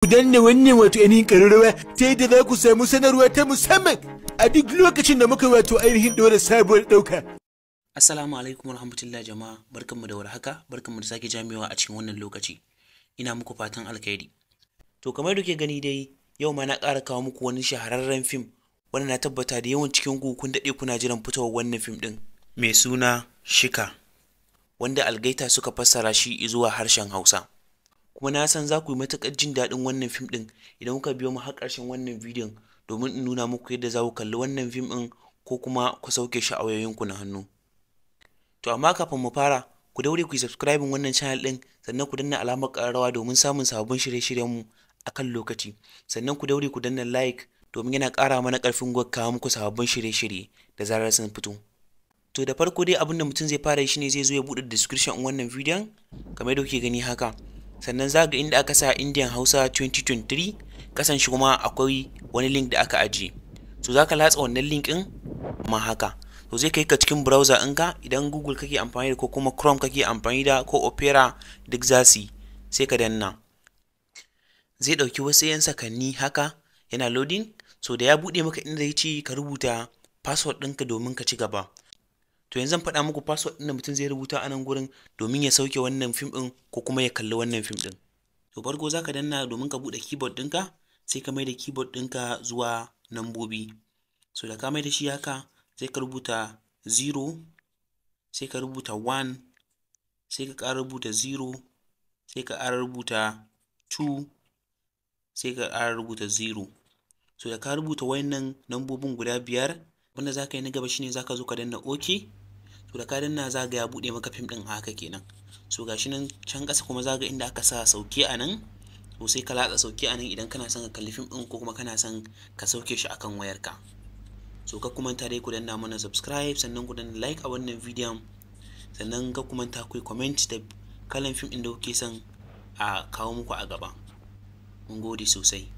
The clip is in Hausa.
Ku danna wannan wato ainihin ƙararrawa ta yadda za ku samu sanarwa ta musamman a duk lokacin da muka wato ainihin ɗora sabuwar ɗauka. Assalamu alaikum warahmatullahi jama'a, barkanmu da warhaka, barkanmu da sake jamewa a cikin wannan lokaci. Ina muku fatan alkhairi. To kamar da kuke gani dai, yau ma na ƙara kawo muku wani shahararren fim wanda na tabbata da yawan cikin ku kun daɗe kuna jiran fitowar wannan fim ɗin mai suna Shika, wanda Algaita suka fassara shi zuwa harshen Hausa. Kuma na san za ku yi matuƙar jin daɗin wannan fim ɗin idan kuka biyo mu har ƙarshen wannan bidiyon domin in nuna muku yadda za ku kalli wannan fim ɗin ko kuma ku sauke shi a wayoyinku na hannu. To amma kafin mu fara, ku daure ku yi subscribing wannan channel ɗin, sannan ku danna alamar ƙararrawa domin samun sababbin shirye-shiryenmu a kan lokaci. Sannan ku daure ku danna like domin yana ƙara mana ƙarfin gwiwar kawo muku sababbin shirye-shirye da zarar sun fito. To da farko dai, abin da mutum zai fara yi shine zai zo ya buɗe description ɗin wannan bidiyon kamar yadda kuke gani haka. Sannan za ga inda aka sa Indian Hausa 2023, kasan shi kuma akwai wani link da aka ajiye. So za ka latsa wannan link ɗin ma haka. To zai kai ka cikin browser ɗinka, idan Google kake amfani da ko kuma Chrome kake amfani da ko Opera, duk za su yi. Sai ka danna. Zai ɗauki wasu 'yan sakanni haka yana loading. So da ya buɗe maka inda ya ce ka rubuta password ɗinka domin ka ci gaba. To yanzu zan faɗa muku password ɗin da mutum zai rubuta a nan gurin domin ya sauke wannan fim ɗin ko kuma ya kalli wannan fim ɗin. To farko za ka danna domin ka buɗe keyboard ɗinka, sai ka mai da keyboard ɗinka zuwa nambobi. So da ka mai da shi haka, sai ka rubuta 0, sai ka rubuta 1, sai ka ƙara rubuta 0, sai ka ƙara rubuta 2, sai ka ƙara rubuta 0. So da ka rubuta wayannan nambobin guda biyar, wanda za ka yi na gaba shine za ka zo ka danna OK. To da ka danna, za ga ya buɗe maka fim ɗin haka kenan. So gashi nan can ƙasa kuma za ga inda aka sa sauke a nan. To sai ka latsa sauke a nan idan kana son ka kalli fim ɗin ko kuma kana son ka sauke shi akan wayarka. So kar ku manta dai ku danna mana subscribe, sannan ku danna like a wannan bidiyon, sannan kar ku manta ku yi comment da kalan fim ɗin da kuke son a kawo muku a gaba. Mun gode sosai.